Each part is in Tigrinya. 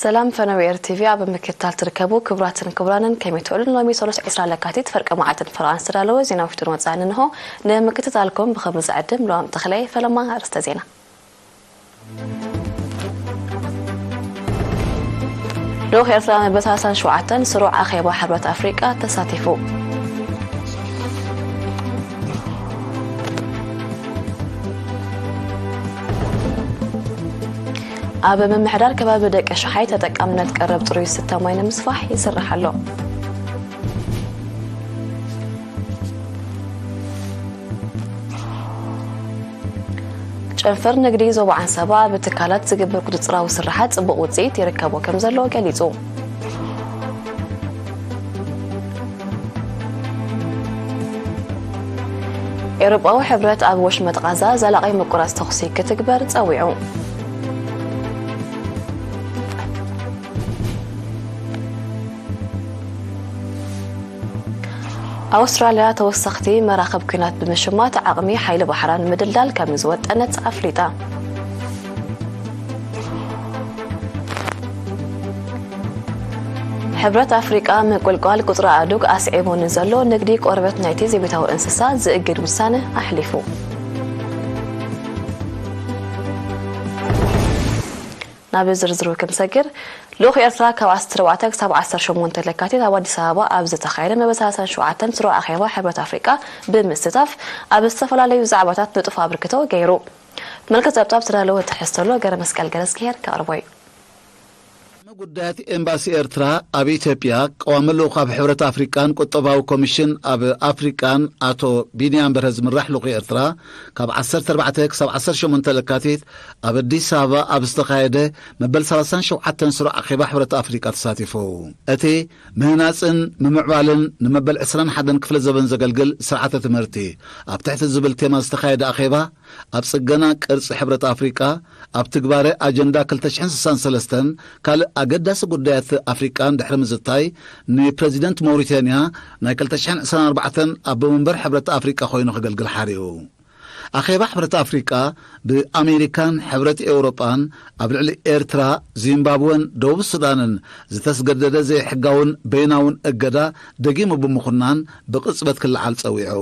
ሰላም ፈነው ኤር ቲቪ ኣብ ምክትታል ትርከቡ ክቡራትን ክቡራንን፣ ከመይ ትውዕሉ? ሎሚ ሰሉስ ዕስራ ለካቲት ፈርቂ መዓልትን ፈረቓን ዝተዳለወ ዜና ውሽጥን ወጻእን እንሆ። ንምክትታልኩም ብኽብሪ ዝዕድም ሉዋም ተኽለየ። ፈለማ ኣርእስተ ዜና። ልኡኽ ኤርትራ መበል ሰላሳን ሸውዓተን ስሩዕ ኣኼባ ሕብረት ኣፍሪቃ ተሳቲፉ። ኣብ ምምሕዳር ከባቢ ደቂ ሽሓይ ተጠቃምነት ቀረብ ጽሩይ ዝስተ ማይ ንምስፋሕ ይስራሕ ኣሎ። ጨንፈር ንግዲ ዞባ ዓንሰባ ኣብ ትካላት ዝግበር ቁጽጽራዊ ስራሓት ጽቡቕ ውጽኢት ይርከቦ ከም ዘሎ ገሊጹ። ኤውሮጳዊ ሕብረት ኣብ ወሽመጥ ቓዛ ዘላቒ ምቁራጽ ተኹሲ ክትግበር ጸዊዑ። ኣውስትራልያ ተወሰኽቲ መራኽብ ኲናት ብምሽማት ዓቕሚ ሓይሊ ባሕራ ንምድልዳል ከም ዝወጠነት ኣፍሊጣ። ሕብረት ኣፍሪቃ ምንቁልቋል ቁጽሪ ኣእዱግ ኣስዒቡ ንዘሎ ንግዲ ቆርበት ናይቲ ዘቤታዊ እንስሳ ዝእግድ ውሳነ ኣሕሊፉ። ናብ ዝርዝሩ ክንሰግር፣ ልኡኽ ኤርትራ ካብ ዓሰርተ ኣርባዕተ ክሳብ ዓሰርተ ሸሞንተ ለካቲት ኣብ ኣዲስ ኣበባ ኣብ ዝተኻየደ መበል ሰላሳን ሸውዓተን ስሩዕ ኣኼባ ሕብረት ኣፍሪቃ ብምስታፍ ኣብ ዝተፈላለዩ ዛዕባታት ንጡፍ ኣበርክቶ ገይሩ። መልክት ጸብጻብ ዝተዳለወ ትሕዝቶ ኣሎ፣ ገረ መስቀል ገረዝግሄር ከቕርቦ እዩ። ቅድሚ ጉዳያት ኤምባሲ ኤርትራ ኣብ ኢትዮጵያ፣ ቀዋሚ ልኡኽ ኣብ ሕብረት ኣፍሪቃን ቁጠባዊ ኮሚሽን ኣብ ኣፍሪቃን ኣቶ ቢንያም በርሀ ዝምራሕ ልኡኽ ኤርትራ፣ ካብ ዓሰርተ ኣርባዕተ ክሳብ ዓሰርተ ሸሞንተ ለካቲት ኣብ ኣዲስ ኣበባ ኣብ ዝተኻየደ መበል ሰላሳን ሸውዓተን ስሩዕ ኣኼባ ሕብረት ኣፍሪቃ ተሳቲፉ። እቲ ምህናጽን ምምዕባልን ንመበል ዕስራን ሓደን ክፍለ ዘበን ዘገልግል ስርዓተ ትምህርቲ ኣብ ትሕቲ ዝብል ቴማ ዝተኻየደ ኣኼባ፣ ኣብ ጽገና ቅርጺ ሕብረት ኣፍሪቃ፣ ኣብ ትግባረ ኣጀንዳ ክልተ ሽሕን ስሳን ሰለስተን ካልእ ኣገዳሲ ጉዳያት ኣፍሪቃን ድሕሪ ምዝታይ፣ ንፕረዚደንት ሞሪታንያ ናይ ክልተ ሽሕን ዕስራን ኣርባዕተን ኣቦ መንበር ሕብረት ኣፍሪቃ ኮይኑ ከገልግል ሓሪኡ። ኣኼባ ሕብረት ኣፍሪቃ ብኣሜሪካን ሕብረት ኤውሮጳን ኣብ ልዕሊ ኤርትራ፣ ዚምባብወን ደቡብ ሱዳንን ዝተስገደደ ዘይሕጋውን በይናውን እገዳ ደጊሙ ብምኹናን ብቕጽበት ክለዓል ጸዊዑ።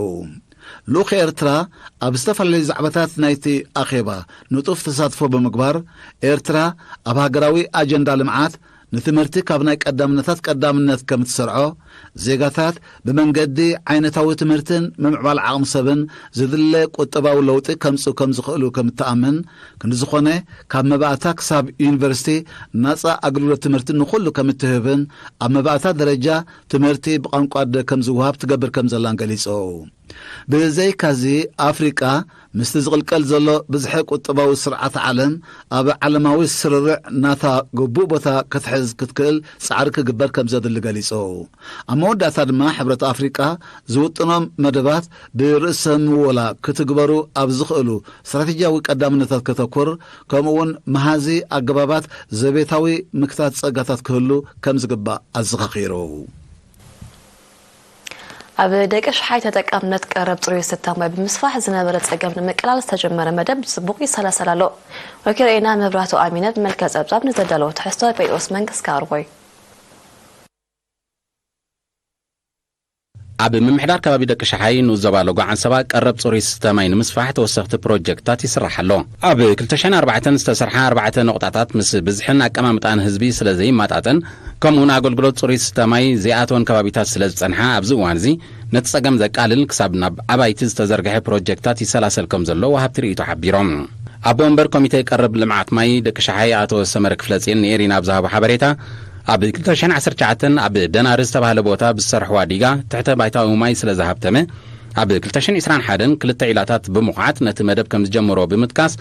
ልኡኽ ኤርትራ ኣብ ዝተፈላለዩ ዛዕባታት ናይቲ ኣኼባ ንጡፍ ተሳትፎ ብምግባር፣ ኤርትራ ኣብ ሃገራዊ ኣጀንዳ ልምዓት ንትምህርቲ ካብ ናይ ቀዳምነታት ቀዳምነት ከም እትሰርዖ፣ ዜጋታት ብመንገዲ ዓይነታዊ ትምህርትን ምምዕባል ዓቕሚ ሰብን ዝድለ ቁጠባዊ ለውጢ ከምጽኡ ከም ዝኽእሉ ከም እትኣምን፣ ክንዲ ዝኾነ ካብ መባእታ ክሳብ ዩኒቨርሲቲ ናጻ ኣገልግሎት ትምህርቲ ንኹሉ ከም እትህብን ኣብ መባእታ ደረጃ ትምህርቲ ብቋንቋ ኣደ ከም ዝወሃብ ትገብር ከም ዘላን ገሊጹ። ብዘይካዚ፣ ኣፍሪቃ ምስቲ ዝቕልቀል ዘሎ ብዝሐ ቁጠባዊ ስርዓት ዓለም ኣብ ዓለማዊ ስርርዕ ናታ ግቡእ ቦታ ክትሕዝ ክትክእል ጻዕሪ ክግበር ከም ዘድሊ ገሊጹ። ኣብ መወዳእታ ድማ፣ ሕብረት ኣፍሪቃ ዝውጥኖም መደባት ብርእሰ ምወላ ክትግበሩ ኣብ ዝኽእሉ ስትራቴጂያዊ ቀዳምነታት ከተኩር፣ ከምኡውን መሃዚ ኣገባባት ዘቤታዊ ምክታት ጸጋታት ክህሉ ከም ዝግባእ ኣዘኻኺሩ። ኣብ ደቂ ሽሓይ ተጠቃምነት ቀረብ ጽሩይ ዝስተ ማይ ብምስፋሕ ዝነበረ ጸገም ንምቅላል ዝተጀመረ መደብ ብጽቡቕ ይሰላሰል ኣሎ። ወኪል ዜና መብራህቱ ኣሚነ ብመልክዕ ጸብጻብ ንዘዳለዎ ትሕዝቶ ጴጥሮስ መንግስ ከቕርቦ እዩ። ኣብ ምምሕዳር ከባቢ ደቂ ሽሓይ ንኡስ ዞባ ሎጎ ዓንሰባ ቀረብ ጽሩይ ዝስተ ማይ ንምስፋሕ ተወሰኽቲ ፕሮጀክትታት ይስራሕ ኣሎ። ኣብ ክልተ ሽሕን ኣርባዕተን ዝተሰርሓ ኣርባዕተ ነቑጣታት ምስ ብዝሕን ኣቀማምጣን ህዝቢ ስለ ዘይመጣጠን፣ ከምኡውን ኣገልግሎት ጽሩይ ዝስተ ማይ ዘይኣተወን ከባቢታት ስለ ዝጸንሓ፣ ኣብዚ እዋን እዚ ነቲ ጸገም ዘቃልል ክሳብ ናብ ኣባይቲ ዝተዘርግሐ ፕሮጀክታት ይሰላሰል ከም ዘሎ ወሃብቲ ርእይቶ ሓቢሮም። ኣቦ ወንበር ኮሚቴ ቀረብ ልምዓት ማይ ደቂ ሸሓይ ኣቶ ሰመረ ክፍለጽዮን ንኤሪና ኣብ ዝሃቦ ሓበሬታ፣ ኣብ ክልተ ሽሕን ዓሰርተ ትሽዓተን ኣብ ደናሪ ዝተባህለ ቦታ ብዝሰርሕዋ ዲጋ ትሕተ ባይታዊ ማይ ስለ ዝሃብተመ፣ ኣብ ክልተ ሽሕን ዕስራን ሓደን ክልተ ዒላታት ብምኹዓት ነቲ መደብ ከም ዝጀመሮ ብምጥቃስ፣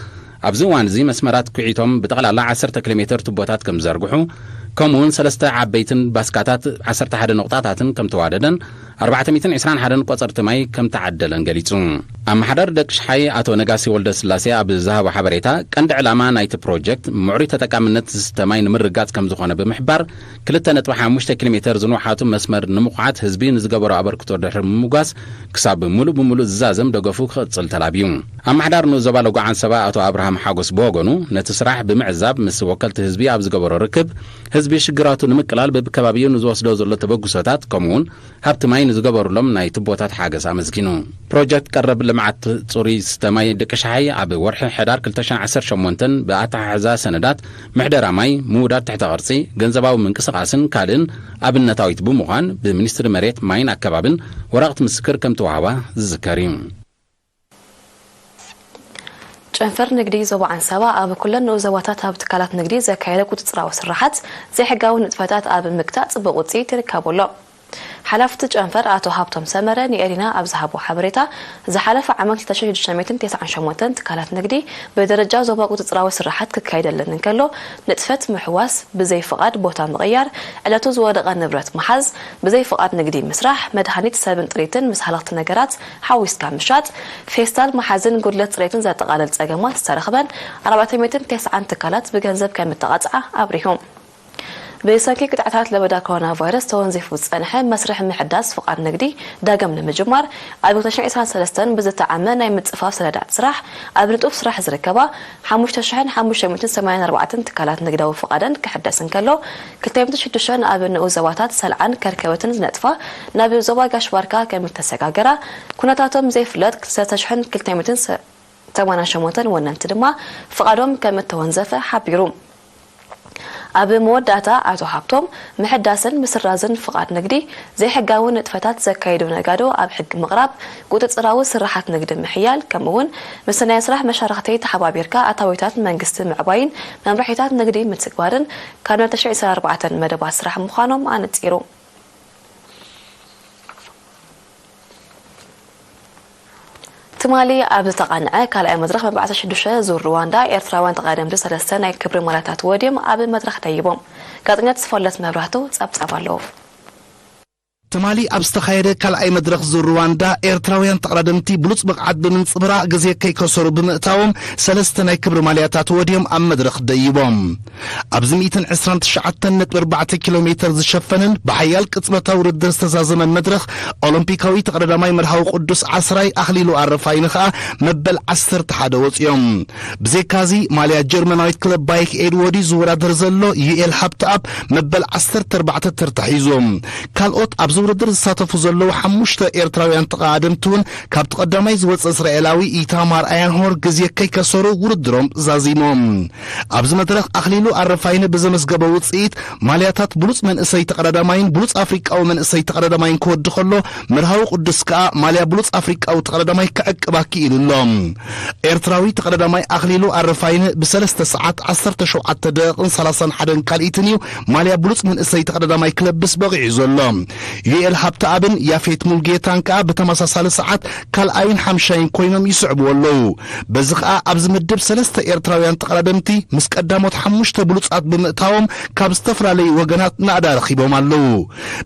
ኣብዚ እዋን እዚ መስመራት ኩዒቶም ብጠቕላላ ዓሰርተ ኪሎ ሜተር ቱቦታት ከም ዝዘርግሑ፣ ከምኡውን ሰለስተ ዓበይትን ባስካታት ዓሰርተ ሓደ ነቑጣታትን ከም ተዋደደን፣ ኣርባዕተ ሚእትን ዕስራን ሓደን ቆጸርቲ ማይ ከም ተዓደለን ገሊጹ። ኣመሓዳሪ ደቂ ሽሓይ ኣቶ ነጋሲ ወልደ ስላሴ ኣብ ዝሃቦ ሓበሬታ፣ ቀንዲ ዕላማ ናይቲ ፕሮጀክት ምዕሩይ ተጠቃምነት ዝስተ ማይ ንምርጋጽ ከም ዝኾነ ብምሕባር፣ ክልተ ነጥቢ ሓሙሽተ ኪሎ ሜተር ዝንውሓቱ መስመር ንምኹዓት ህዝቢ ንዝገበሮ ኣበርክቶ ድሕሪ ምምጓስ፣ ክሳብ ሙሉእ ብሙሉእ ዝዛዘም ደገፉ ክቕጽል ተላብዩ። ኣመሓዳሪ ንኡስ ዞባ ሎጎ ዓንሰባ ኣቶ ኣብርሃም ሓጎስ ብወገኑ፣ ነቲ ስራሕ ብምዕዛብ ምስ ወከልቲ ህዝቢ ኣብ ዝገበሮ ርክብ፣ ህዝቢ ሽግራቱ ንምቅላል በብከባቢኡ ንዝወስዶ ዘሎ ተበግሶታት፣ ከምኡውን ሃብቲ ማይ ንዝገበሩሎም ናይ ቱቦታት ሓገዝ ኣመስጊኑ። ፕሮጀክት ቀረብ ልምዓት ጽሩይ ዝስተ ማይ ደቂ ሻሓይ ኣብ ወርሒ ሕዳር ክልተ ሽሕን ዓሰርተ ሸሞንተን ብኣተሓሕዛ ሰነዳት ምሕደራ ማይ፣ ምውዳድ ትሕተ ቅርጺ፣ ገንዘባዊ ምንቅስቓስን ካልእን ኣብነታዊት ብምዃን ብሚኒስትሪ መሬት ማይን ኣከባብን ወረቕት ምስክር ከም ተዋህባ ዝዝከር እዩ። ጨንፈር ንግዲ ዞባ ዓንሰባ ኣብ ኩለን ንኡስ ዞባታት ኣብ ትካላት ንግዲ ዘካየደ ቁፅፅራዊ ስራሓት ዘይሕጋዊ ንጥፈታት ኣብ ምግታእ ፅቡቕ ውፅኢት ይርከቡ ኣሎ። ሓላፍቲ ጨንፈር ኣቶ ሃብቶም ሰመረ ንኤሪና ኣብ ዝሃቦ ሓበሬታ፣ ዝሓለፈ ዓመት ክልተ ሺሕ ሽዱሽተ ሚእትን ተስዓን ሸሞንተን ትካላት ንግዲ ብደረጃ ዞባ ቁፅፅራዊ ስራሓት ክካየደለን እንከሎ፣ ንጥፈት ምሕዋስ፣ ብዘይ ፍቓድ ቦታ ምቕያር፣ ዕለቱ ዝወደቐ ንብረት ምሓዝ፣ ብዘይ ፍቓድ ንግዲ ምስራሕ፣ መድሃኒት ሰብን ጥሪትን ምስ ሃለኽቲ ነገራት ሓዊስካ ምሻጥ፣ ፌስታል ምሓዝን ጉድለት ጽሬትን ዘጠቓልል ጸገማት ዝተረኽበን ኣርባዕተ ሚእትን ተስዓን ትካላት ብገንዘብ ከም እተቐጽዓ ኣብሪሁ። ብሰንኪ ቅጥዕታት ለበዳ ኮሮና ቫይረስ ተወንዚፉ ዝጸንሐ መስርሕ ምሕዳስ ፍቓድ ንግዲ ዳግም ንምጅማር፣ ኣብ ክልተ ሽሕን ዕስራን ሰለስተን ብዝተዓመ ናይ ምጽፋፍ ሰነዳት ስራሕ ኣብ ንጡፍ ስራሕ ዝርከባ ሓሙሽተ ሽሕን ሓሙሽተ ሚእትን ሰማንያን ኣርባዕተን ትካላት ንግዳዊ ፍቓደን ክሕደስ እንከሎ፣ ክልተ ሚእትን ሽዱሽተን ኣብ ንኡስ ዞባታት ሰልዓን ከርከበትን ዝነጥፋ ናብ ዞባ ጋሽ ባርካ ከም እተሰጋገራ፣ ኩነታቶም ዘይፍለጥ ክልተ ሽሕን ክልተ ሚእትን ሰማንያን ሸሞንተን ወነንቲ ድማ ፍቓዶም ከም እተወንዘፈ ሓቢሩ። ኣብ መወዳእታ ኣቶ ሃብቶም፣ ምሕዳስን ምስራዝን ፍቓድ ንግዲ፣ ዘይሕጋዊ ንጥፈታት ዘካየዱ ነጋዶ ኣብ ሕጊ ምቕራብ፣ ቁፅፅራዊ ስራሓት ንግዲ ምሕያል፣ ከምኡውን ምስ ናይ ስራሕ መሻርኽቲ ተሓባቢርካ ኣታዊታት መንግስቲ ምዕባይን መምርሒታት ንግዲ ምትግባርን ካብ ናይ ክልተ ሽሕን ዕስራን ኣርባዕተን መደባት ስራሕ ምዃኖም ኣነፂሩ። ትማሊ ኣብ ዝተቓንዐ ካልኣይ መድረኽ መባዕቲ ሽዱሽተ ዙር ሩዋንዳ፣ ኤርትራውያን ተቐዳደምቲ ሰለስተ ናይ ክብሪ ማልያታት ወድዮም ኣብ መድረኽ ደይቦም። ጋዜጠኛ ተስፋለት መብራህቱ ጸብጻብ ኣለዎ። ትማሊ ኣብ ዝተኻየደ ካልኣይ መድረኽ ዙር ሩዋንዳ፣ ኤርትራውያን ተቐዳደምቲ ብሉጽ ብቕዓት ብምንጽብራቕ ግዜ ከይከሰሩ ብምእታዎም፣ ሰለስተ ናይ ክብሪ ማልያታት ወድዮም ኣብ መድረኽ ደይቦም። ኣብዚ ሚእትን ዕስራን ትሽዓተን ነጥቢ ኣርባዕተ ኪሎ ሜተር ዝሸፈንን ብሓያል ቅጽበታዊ ውድድር ዝተዛዘመን መድረኽ፣ ኦሎምፒካዊ ተቐዳዳማይ መርሃዊ ቅዱስ ዓስራይ ኣኽሊሉ ኣረፋይነ ኸኣ መበል ዓሰርተ ሓደ ወጺኦም። ብዘይካዚ፣ ማልያ ጀርመናዊት ክለብ ባይክ ኤድወዲ ዝወዳደር ዘሎ ዩኤል ሃብተኣብ መበል ዓሰርተ ኣርባዕተ ተርታ ሒዙ። ካልኦት ኣብዚ ውድድር ዝሳተፉ ዘለዉ ሓሙሽተ ኤርትራውያን ተቐዳደምቲ እውን ካብቲ ቀዳማይ ዝወጸ እስራኤላዊ ኢታማር ኣያንሆር ግዜ ከይከሰሩ ውድድሮም ዛዚሞም። ኣብዚ መድረኽ ኣኽሊሉ ኣረፋይነ ብዘመዝገቦ ውጽኢት ማልያታት ብሉጽ መንእሰይ ተቐዳዳማይን ብሉጽ ኣፍሪቃዊ መንእሰይ ተቐዳዳማይን ክወዲ ከሎ፣ መርሃዊ ቅዱስ ከኣ ማልያ ብሉጽ ኣፍሪቃዊ ተቐዳዳማይ ክዕቅባ ክኢሉ ኣሎ። ኤርትራዊ ተቐዳዳማይ ኣኽሊሉ ኣረፋይነ ብሰለስተ ሰዓት ዓሰርተ ሸውዓተ ደቂቕን ሰላሳን ሓደን ካልኢትን እዩ ማልያ ብሉጽ መንእሰይ ተቐዳዳማይ ክለብስ በቒዑ ዘሎ። ዩኤል ሃብተኣብን ያፌት ሙልጌታን ከኣ ብተመሳሳሊ ሰዓት ካልኣይን ሓምሻይን ኮይኖም ይስዕብዎ ኣለዉ። በዚ ኸኣ ኣብዚ ምድብ ሰለስተ ኤርትራውያን ተቐዳደምቲ ምስ ቀዳሞት ሓሙሽተ ብሉጻት ብምእታዎም ካብ ዝተፈላለዩ ወገናት ናእዳ ረኺቦም ኣለዉ።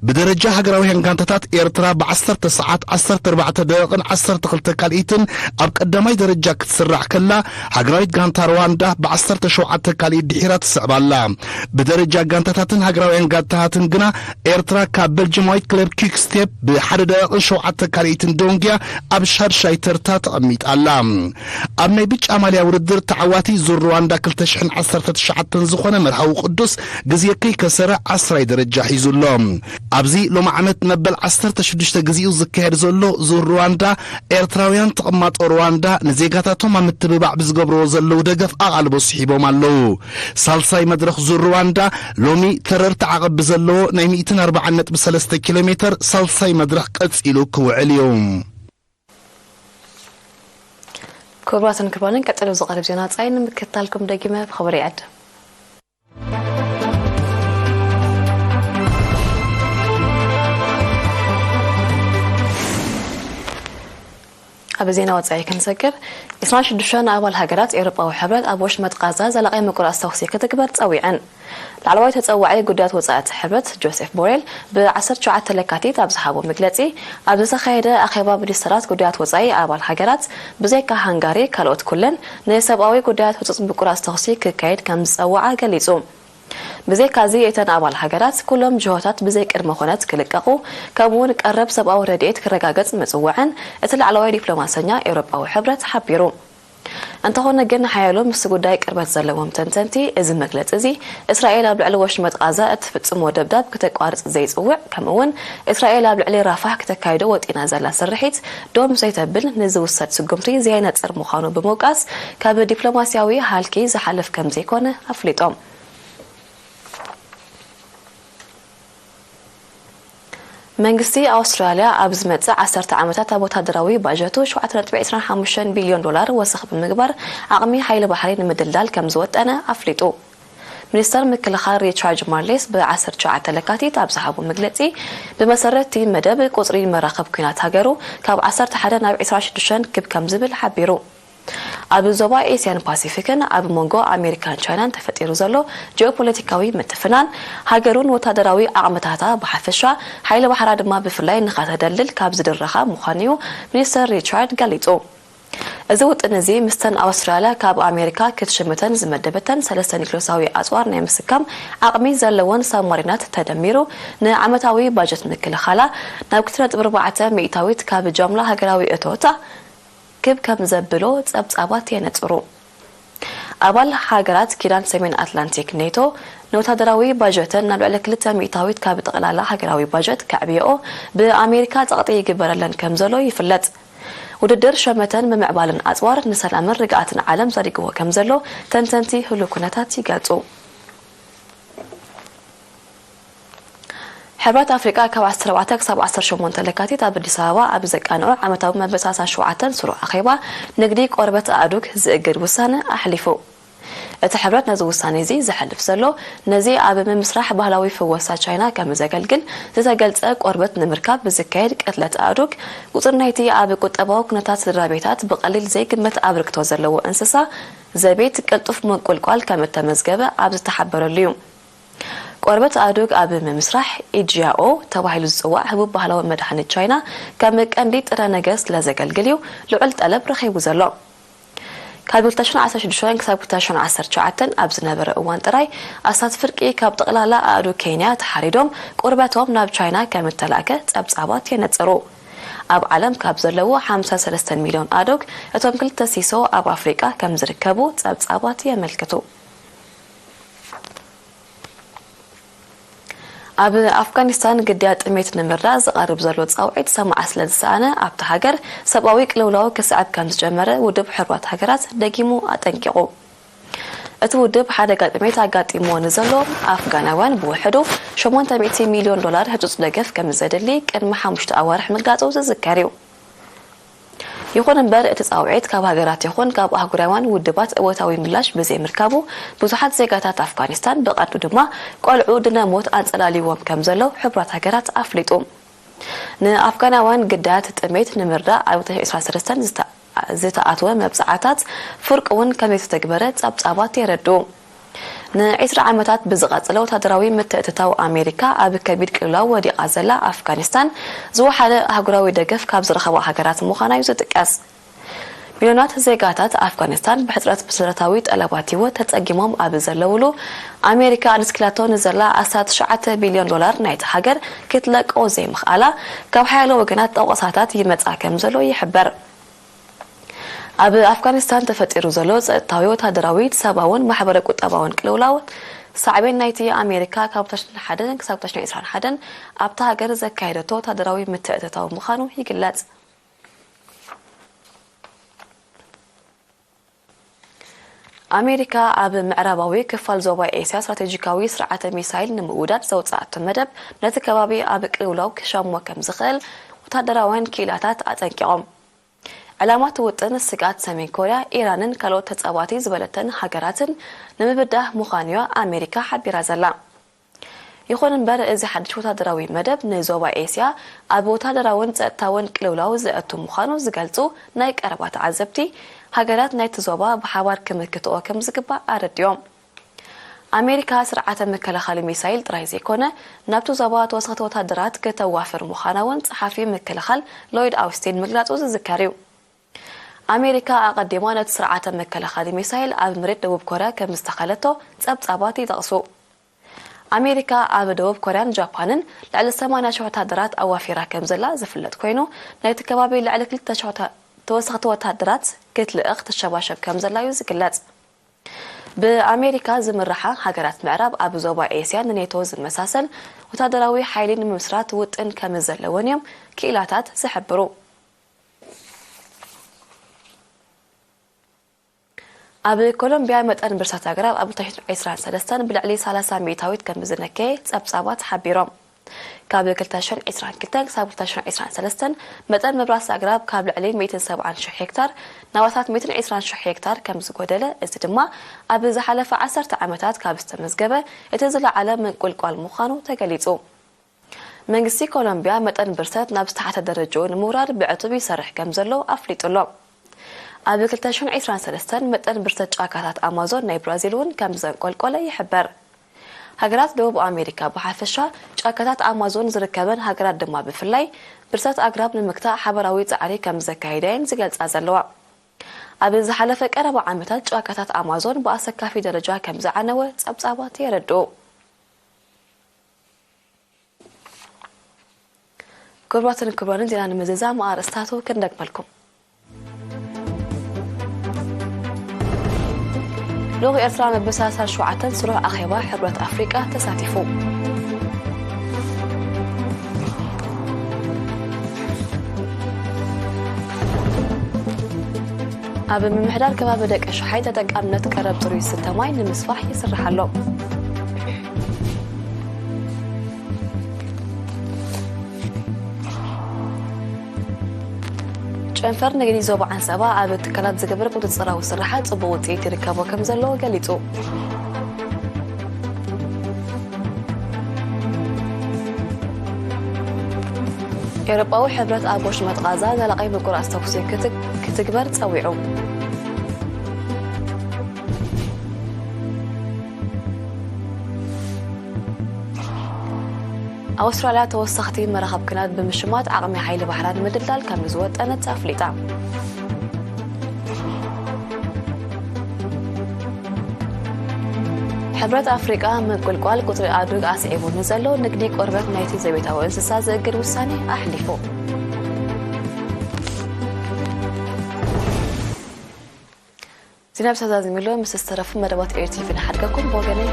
ብደረጃ ሃገራውያን ጋንታታት ኤርትራ ብዓሰርተ ሰዓት ዓሰርተ ኣርባዕተ ደቂቕን ዓሰርተ ክልተ ካልኢትን ኣብ ቀዳማይ ደረጃ ክትስራዕ ከላ፣ ሃገራዊት ጋንታ ሩዋንዳ ብዓሰርተ ሸውዓተ ካልኢት ድሒራ ትስዕብ ኣላ። ብደረጃ ጋንታታትን ሃገራውያን ጋንታታትን ግና ኤርትራ ካብ በልጅማዊት ክለብ ኪክ ስቴፕ ብሓደ ደቂቕን ሸውዓተ ካልኢትን ደንጉያ ኣብ ሻድሻይ ተርታ ተቐሚጣ ኣላ። ኣብ ናይ ብጫ ማልያ ውድድር ተዓዋቲ ዙር ሩዋንዳ ክልተ ሽሕን ዓሰርተ ትሽዓተን ዝኾነ መርሃዊ ቅዱስ ግዜ ከይከሰረ ዓስራይ ደረጃ ሒዙ ኣሎ። ኣብዚ ሎሚ ዓመት መበል ዓሰርተ ሽዱሽተ ግዜኡ ዝካየድ ዘሎ ዙር ሩዋንዳ፣ ኤርትራውያን ተቐማጦ ሩዋንዳ ንዜጋታቶም ኣብ ምትብባዕ ብዝገብርዎ ዘለዉ ደገፍ ኣቓልቦ ስሒቦም ኣለዉ። ሳልሳይ መድረኽ ዙር ሩዋንዳ ሎሚ ተረርቲ ዓቐብ ብዘለዎ ናይ ሚእትን ኣርባዓን ነጥቢ ሰለስተ ኪሎ ሜተር ሳልሳይ መድረኽ ቀጺሉ ክውዕል እዩ። ክቡራትን ክቡራንን፣ ቀጺሉ ዝቐርብ ዜና ጻይ ንምክትታልኩም ደጊመ ብኽብሪ ይዕድም። ብዜና ወጻኢ ክንሰግር፣ ዕስራን ሽዱሽተን ኣባል ሃገራት ኤውሮጳዊ ሕብረት ኣብ ወሽመጥ ቃዛ ዘላቒ ምቁራጽ ተኹሲ ክትግበር ጸዊዐን። ላዕለዋይ ተጸዋዒ ጉዳያት ወጻኢ እቲ ሕብረት ጆሴፍ ቦሬል ብ ዓሰርተ ትሽዓተ ለካቲት ኣብ ዝሃቦ መግለጺ፣ ኣብ ዝተኻየደ ኣኼባ ሚኒስተራት ጉዳያት ወጻኢ ኣባል ሃገራት ብዘይካ ሃንጋሪ ካልኦት ኩለን ንሰብኣዊ ጉዳያት ህጹጽ ምቁራጽ ተኹሲ ክካየድ ከም ዝጸውዓ ገሊጹ። ብዘይካዚ እተን ኣባል ሃገራት ኩሎም ጅሆታት ብዘይ ቅድመ ኩነት ክልቀቑ፣ ከምኡውን ቀረብ ሰብኣዊ ረድኤት ክረጋገጽ ምጽውዐን እቲ ላዕለዋይ ዲፕሎማሰኛ ኤውሮጳዊ ሕብረት ሓቢሩ። እንተኾነ ግን ሓያሎ ምስቲ ጉዳይ ቅርበት ዘለዎም ተንተንቲ፣ እዚ መግለጺ እዚ እስራኤል ኣብ ልዕሊ ወሽመጥ ቃዛ እትፍጽሞ ደብዳብ ክተቋርጽ ዘይጽውዕ፣ ከምኡውን እስራኤል ኣብ ልዕሊ ራፋሕ ክተካይዶ ወጢና ዘላ ስርሒት ዶም ዘይተብል ንዝውሰድ ስጉምቲ ዘየነጽር ምዃኑ ብምውቃስ፣ ካብ ዲፕሎማስያዊ ሃልኪ ዝሓልፍ ከም ዘይኮነ ኣፍሊጦም። መንግስቲ ኣውስትራልያ ኣብ ዝመጽእ ዓሰርተ ዓመታት ኣብ ወታደራዊ ባጀቱ ሸውዓተ ነጥቢ ዕስራን ሓሙሽተን ቢልዮን ዶላር ወሰኽ ብምግባር ዓቕሚ ሓይሊ ባሕሪ ንምድልዳል ከም ዝወጠነ ኣፍሊጡ። ሚኒስተር ምክልኻል ሪቻርድ ማርሌስ ብ ዓሰርተ ትሽዓተ ለካቲት ኣብ ዝሃቦ መግለጺ፣ ብመሰረት እቲ መደብ ቁጽሪ መራኽብ ኲናት ሃገሩ ካብ ዓሰርተ ሓደ ናብ ዕስራን ሽዱሽተን ክብ ከም ዝብል ሓቢሩ። ኣብ ዞባ ኤስያን ፓሲፊክን ኣብ መንጎ ኣሜሪካን ቻይናን ተፈጢሩ ዘሎ ጂኦፖለቲካዊ ምትፍናን፣ ሃገሩን ወታደራዊ ዓቕምታታ ብሓፈሻ፣ ሓይሊ ባሕራ ድማ ብፍላይ ንኸተደልድል ካብ ዝድረኻ ምዃኑ'ዩ ሚኒስተር ሪቻርድ ገሊጹ። እዚ ውጥን እዚ ምስተን ኣውስትራልያ ካብ ኣሜሪካ ክትሽምተን ዝመደበተን ሰለስተ ኒክሎሳዊ ኣጽዋር ናይ ምስካም ዓቕሚ ዘለወን ሳብማሪናት ተደሚሩ፣ ንዓመታዊ ባጀት ምክልኻላ ናብ ክልተ ነጥቢ ኣርባዕተ ሚእታዊት ካብ ጃምላ ሃገራዊ እቶታ ክብ ከም ዘብሎ ጸብጻባት የነጽሩ። ኣባል ሃገራት ኪዳን ሰሜን ኣትላንቲክ ኔቶ፣ ንወታደራዊ ባጀተን ናብ ልዕሊ ክልተ ሚእታዊት ካብ ጠቕላላ ሃገራዊ ባጀት ከዕብየኦ ብኣሜሪካ ጸቕጢ ይግበረለን ከም ዘሎ ይፍለጥ። ውድድር ሸመተን ምምዕባልን ኣጽዋር ንሰላምን ርግኣትን ዓለም ዘሪግዎ ከም ዘሎ ተንተንቲ ህሉው ኩነታት ይገልጹ። ሕብረት ኣፍሪቃ ካብ ዓሰርተ ኣርባዕተ ክሳብ ዓሰርተ ሸሞንተ ለካቲት ኣብ ኣዲስ ኣበባ ኣብ ዘቃንዖ ዓመታዊ መበል ሰላሳን ሸውዓተን ስሩዕ ኣኼባ ንግዲ ቆርበት ኣእዱግ ዝእግድ ውሳነ ኣሕሊፉ። እቲ ሕብረት ነዚ ውሳኔ እዚ ዘሕልፍ ዘሎ፣ ነዚ ኣብ ምምስራሕ ባህላዊ ፍወሳ ቻይና ከም ዘገልግል ዝተገልጸ ቆርበት ንምርካብ ብዝካየድ ቅትለት ኣእዱግ፣ ቁጽሪ ናይቲ ኣብ ቁጠባዊ ኩነታት ስድራ ቤታት ብቐሊል ዘይግመት ኣበርክቶ ዘለዎ እንስሳ ዘቤት ቅልጡፍ ምንቁልቋል ከም እተመዝገበ ኣብ ዝተሓበረሉ እዩ። ቆርበት ኣእዱግ ኣብ ምምስራሕ ኢጂያኦ ተባሂሉ ዝጽዋዕ ህቡብ ባህላዊ መድሃኒት ቻይና ከም ቀንዲ ጥረ ነገር ስለ ዘገልግል እዩ ልዑል ጠለብ ረኺቡ ዘሎ። ካብ ክልተ ሽሕን ዓሰርተ ሽዱሽተን ክሳብ ክልተ ሽሕን ዓሰርተ ትሽዓተን ኣብ ዝነበረ እዋን ጥራይ ኣስታት ፍርቂ ካብ ጠቕላላ ኣእዱግ ኬንያ ተሓሪዶም ቁርበቶም ናብ ቻይና ከም እተላእከ ጸብጻባት የነጽሩ። ኣብ ዓለም ካብ ዘለዉ ሓምሳ ሰለስተ ሚልዮን ኣእዱግ እቶም ክልተ ሲሶ ኣብ ኣፍሪቃ ከም ዝርከቡ ጸብጻባት የመልክቱ። ኣብ ኣፍጋኒስታን ግድያ ጥሜት ንምርዳእ ዝቐርብ ዘሎ ጻውዒት ሰማዒ ስለ ዝሰኣነ፣ ኣብታ ሃገር ሰብኣዊ ቅልውላው ክስዕብ ከም ዝጀመረ ውድብ ሕቡራት ሃገራት ደጊሙ ኣጠንቂቑ። እቲ ውድብ ሓደጋ ጥሜት ኣጋጢምዎ ንዘሎ ኣፍጋናውያን ብውሕዱ ሸሞንተ ሚእቲ ሚልዮን ዶላር ህጹጽ ደገፍ ከም ዘድሊ ቅድሚ ሓሙሽተ ኣዋርሕ ምግላጹ ዝዝከር እዩ። ይኹን እምበር፣ እቲ ጻውዒት ካብ ሃገራት ይኹን ካብ ኣህጉራውያን ውድባት እወታዊ ምላሽ ብዘይምርካቡ፣ ብዙሓት ዜጋታት ኣፍጋኒስታን፣ ብቐንዱ ድማ ቆልዑ፣ ድነ ሞት ኣንጸላልይዎም ከም ዘሎ ሕቡራት ሃገራት ኣፍሊጡ። ንኣፍጋናውያን ግዳያት ጥሜት ንምርዳእ ኣብ ዕስራ ሰለስተን ዝተ-፣ ዝተኣትወ መብጽዓታት ፍርቂ እውን ከም ዘይተተግበረ ጸብጻባት የረድኡ። ንዒስራ ዓመታት ብዝቐጸለ ወታደራዊ ምትእትታው ኣሜሪካ ኣብ ከቢድ ቅልውላው ወዲቓ ዘላ ኣፍጋኒስታን ዝወሓደ ኣህጉራዊ ደገፍ ካብ ዝረኸባ ሃገራት ምዃና እዩ ዝጥቀስ። ሚልዮናት ዜጋታት ኣፍጋኒስታን ብሕጽረት መሰረታዊ ጠለባት ህይወት ተጸጊሞም ኣብ ዘለውሉ፣ ኣሜሪካ ኣድስኪላቶ ንዘላ ኣስታት ትሽዓተ ቢልዮን ዶላር ናይቲ ሃገር ክትለቆ ዘይምኽኣላ ካብ ሓያሎ ወገናት ጠወቕሳታት ይመጻ ከም ዘሎ ይሕበር። ኣብ ኣፍጋኒስታን ተፈጢሩ ዘሎ ጸጥታዊ፣ ወታደራዊ፣ ሰብኣውን ማሕበረ ቁጠባውን ቅልውላው ሳዕቤን ናይቲ ኣሜሪካ ካብ ታሽን ሓደን ክሳብ ታሽን ዕስራን ሓደን ኣብታ ሃገር ዘካየደቶ ወታደራዊ ምትእትታው ምዃኑ ይግለጽ። ኣሜሪካ ኣብ ምዕራባዊ ክፋል ዞባ ኤስያ ስትራቴጂካዊ ስርዓተ ሚሳይል ንምውዳድ ዘውጽኣቶ መደብ ነቲ ከባቢ ኣብ ቅልውላው ክሸሞ ከም ዝኽእል ወታደራውያን ክኢላታት ኣጠንቂቖም። ዕላማ እቲ ውጥን ስግኣት ሰሜን ኮርያ፣ ኢራንን ካልኦት ተጻባቲ ዝበለተን ሃገራትን ንምብዳህ ምዃኑ'ዩ ኣሜሪካ ሓቢራ ዘላ። ይኹን እምበር፣ እዚ ሓድሽ ወታደራዊ መደብ ንዞባ ኤስያ ኣብ ወታደራውን ጸጥታውን ቅልውላው ዘእቱ ምዃኑ ዝገልጹ ናይ ቀረባ ተዓዘብቲ፣ ሃገራት ናይቲ ዞባ ብሓባር ክምክትኦ ከም ዝግባእ ኣረዲኦም። ኣሜሪካ ስርዓተ መከላኸሊ ሚሳይል ጥራይ ዘይኮነ፣ ናብቲ ዞባ ተወሰኽቲ ወታደራት ከተዋፍር ምዃና እውን ጸሓፊ ምክልኻል ሎይድ ኣውስቲን ምግላጹ ዝዝከር እዩ። ኣሜሪካ ኣቐዲማ ነቲ ስርዓተ መከላኸሊ ሚሳይል ኣብ መሬት ደቡብ ኮርያ ከም ዝተኸለቶ ጸብጻባት ይጠቕሱ። ኣሜሪካ ኣብ ደቡብ ኮርያን ጃፓንን ልዕሊ ሰማንያ ሽሕ ወታደራት ኣዋፊራ ከም ዘላ ዝፍለጥ ኮይኑ፣ ናይቲ ከባቢ ልዕሊ ክልተ ሽሕ ተወሰኽቲ ወታደራት ክትልእኽ ትሸባሸብ ከም ዘላ እዩ ዝግለጽ። ብኣሜሪካ ዝምርሓ ሃገራት ምዕራብ ኣብ ዞባ ኤስያ ንኔቶ ዝመሳሰል ወታደራዊ ሓይሊ ንምምስራት ውጥን ከም ዘለወን እዮም ክኢላታት ዝሕብሩ። ኣብ ኮሎምቢያ መጠን ብርሰት ኣግራብ ኣብ ክልተ ሽሕን ዕስራን ሰለስተን ብልዕሊ ሰላሳ ሚእታዊት ከም ዝነከየ ጸብጻባት ሓቢሮም። ካብ ክልተ ሽሕን ዕስራን ክልተን ክሳብ ክልተ ሽሕን ዕስራን ሰለስተን መጠን ምብራስ ኣግራብ ካብ ልዕሊ ሚእትን ሰብዓን ሽሕ ሄክታር ናብ ኣስታት ሚእትን ዕስራን ሽሕ ሄክታር ከም ዝጎደለ፣ እዚ ድማ ኣብ ዝሓለፈ ዓሰርተ ዓመታት ካብ ዝተመዝገበ እቲ ዝለዓለ ምንቁልቋል ምዃኑ ተገሊጹ። መንግስቲ ኮሎምቢያ መጠን ብርሰት ናብ ዝተሓተ ደረጃኡ ንምውራድ ብዕቱብ ይሰርሕ ከም ዘሎ ኣፍሊጡ ኣሎ። ኣብ ክልተ ሽሕን ዕስራን ሰለስተን መጠን ብርሰት ጫካታት ኣማዞን ናይ ብራዚል እውን ከም ዘንቆልቆለ ይሕበር። ሃገራት ደቡብ ኣሜሪካ ብሓፈሻ፣ ጫካታት ኣማዞን ዝርከበን ሃገራት ድማ ብፍላይ፣ ብርሰት ኣግራብ ንምግታእ ሓበራዊ ጻዕሪ ከም ዘካየዳ እየን ዝገልጻ ዘለዋ። ኣብ ዝሓለፈ ቀረባ ዓመታት ጫካታት ኣማዞን ብኣሰካፊ ደረጃ ከም ዝዓነወ ጸብጻባት የረድኡ። ክቡራትን ክቡራንን፣ ዜና ንምዝዛም ኣርእስታቱ ክንደግመልኩም። ልኡኽ ኤርትራ መበል ሰላሳ ሸውዓተን ስሩዕ ኣኼባ ሕብረት ኣፍሪቃ ተሳቲፉ። ኣብ ምምሕዳር ከባቢ ደቂ ሸሓይ ተጠቃምነት ቀረብ ጽሩይ ዝስተ ማይ ንምስፋሕ ይስራሕ ኣሎ። ጨንፈር ንግዲ ዞባ ዓንሰባ ኣብ ትካላት ዝገብር ቁጽጽራዊ ስራሓት ጽቡቕ ውጽኢት ይርከቦ ከም ዘሎ ገሊጹ። ኤውሮጳዊ ሕብረት ኣብ ወሽመጥ ቓዛ ዘላቒ ምቁራጽ ተኩሲ ክት-፣ ክትግበር ጸዊዑ። ኣውስትራልያ ተወሰኽቲ መራኽብ ኲናት ብምሽማት ዓቕሚ ሓይሊ ባሕራ ንምድልዳል ከም ዝወጠነት ኣፍሊጣ። ሕብረት ኣፍሪቃ ምንቁልቋል ቁጽሪ ኣእዱግ ኣስዒቡ ንዘሎ ንግዲ ቆርበት ናይቲ ዘቤታዊ እንስሳ ዝእግድ ውሳኔ ኣሕሊፉ። ዜና ብሰብ ዛዚሙሉ ምስ ዝተረፉ መደባት ኤር ቲቪ ንሓድገኩም። ብወገነይ፣